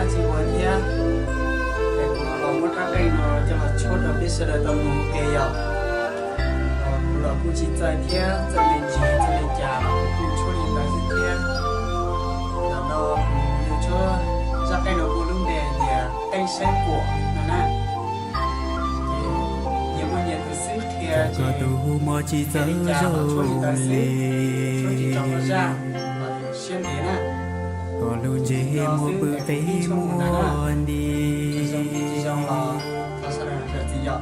Txiv Huas thiab, es kuv los muab rab qeej no coj los tshuab rau peb sawv daws tau mus ua ke yom. Kuv los kuj tsis txawj thiab, txawj me ntsis txawj me cas los kuv kuj tshuab li ntawd xwb thiab. Ntawm no kuv yuav tshuab rab qeej no muaj lub npe tias qeej saib puam no na. Ces nyias muaj nyias tus xib qhia ces tus hu mos tsis txawj zoo li, tshuab tsis tau zaj, siab ntev na. Koj lub ntsej muag pw qe muag nti, tsis zoo los thov sawv daws zam txim yom.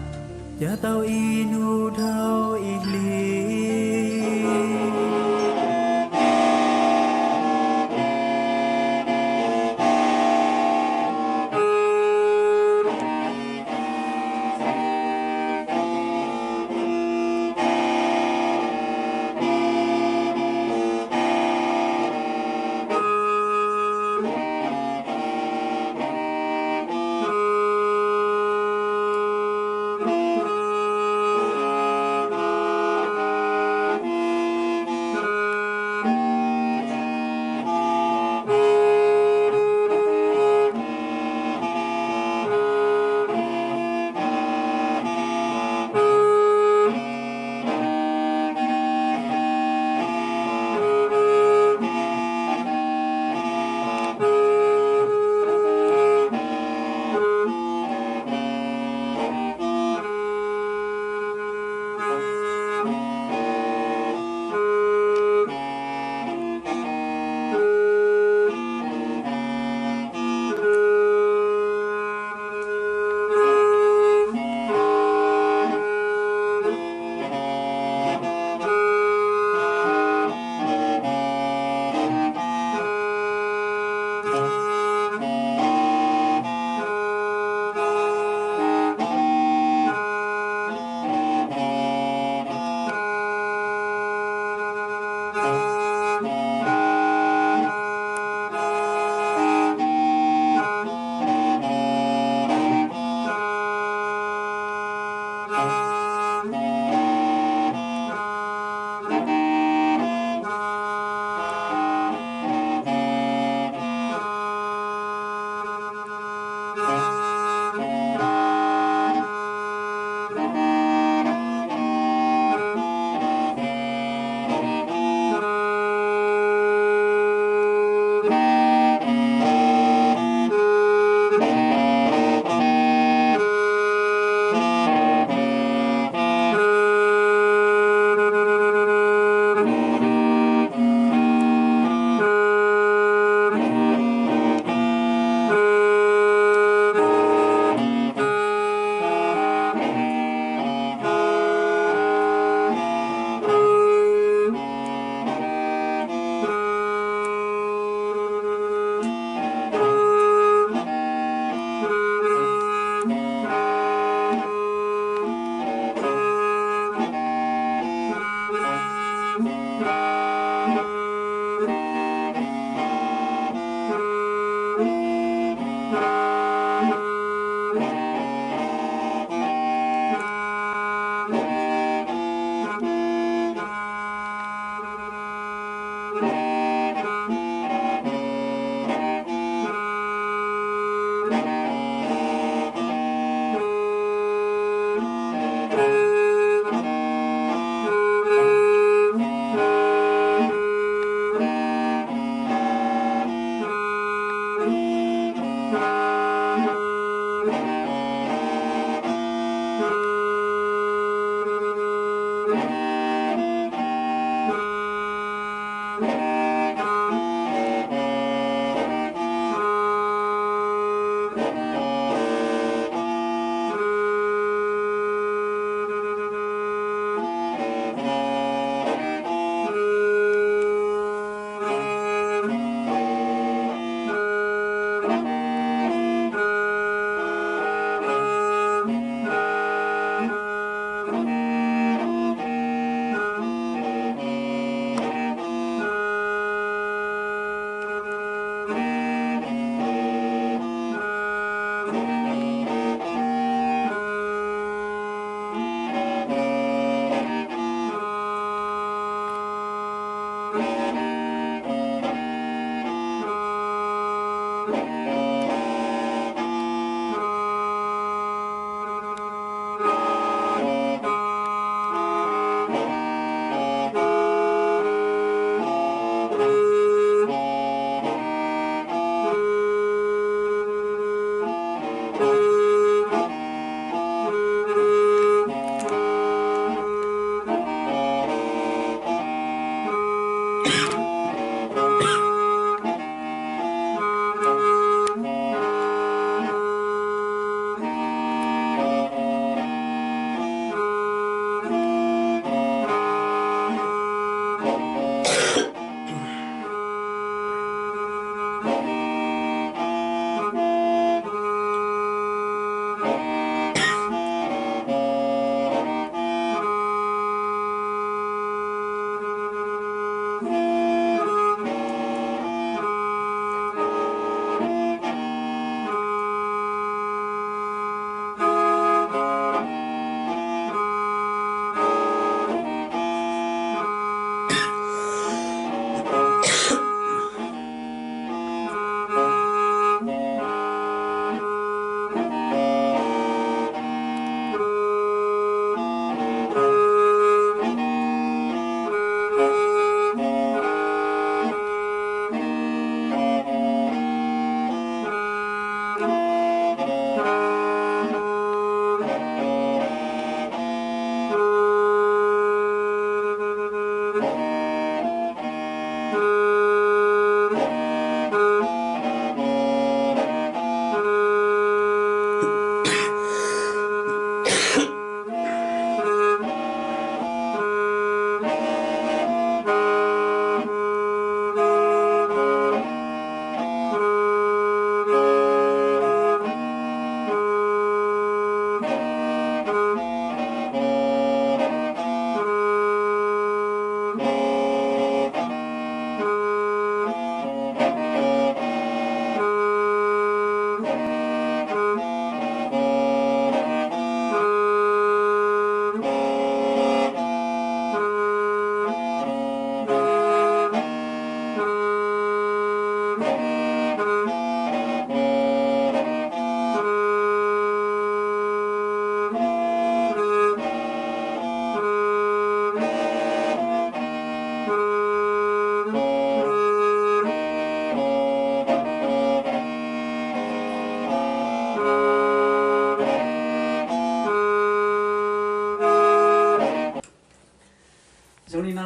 Yav tau ib hnub dhau ib hlis.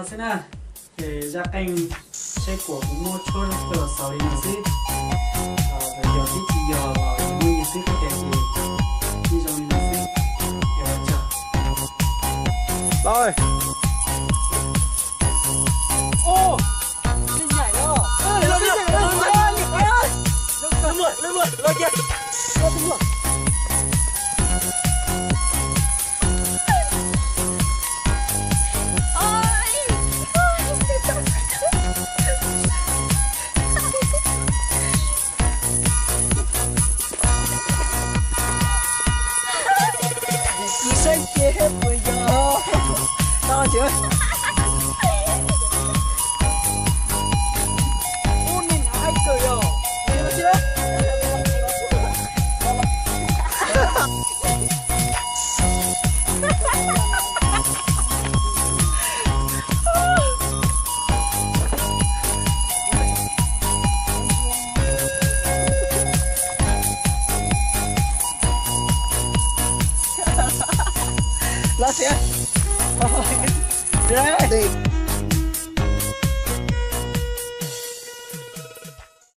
Xwb na, ces zaj qeej Saib Kuam kuv muab tshuab rau los xaus li no xwb. Yog twb tsis yog los muaj nyias xwb, qhov tias ces yeej zoo li no xwb. Los, saib ces puas yog no ces. Ub, nej hnav haib kawg yog. Los sis.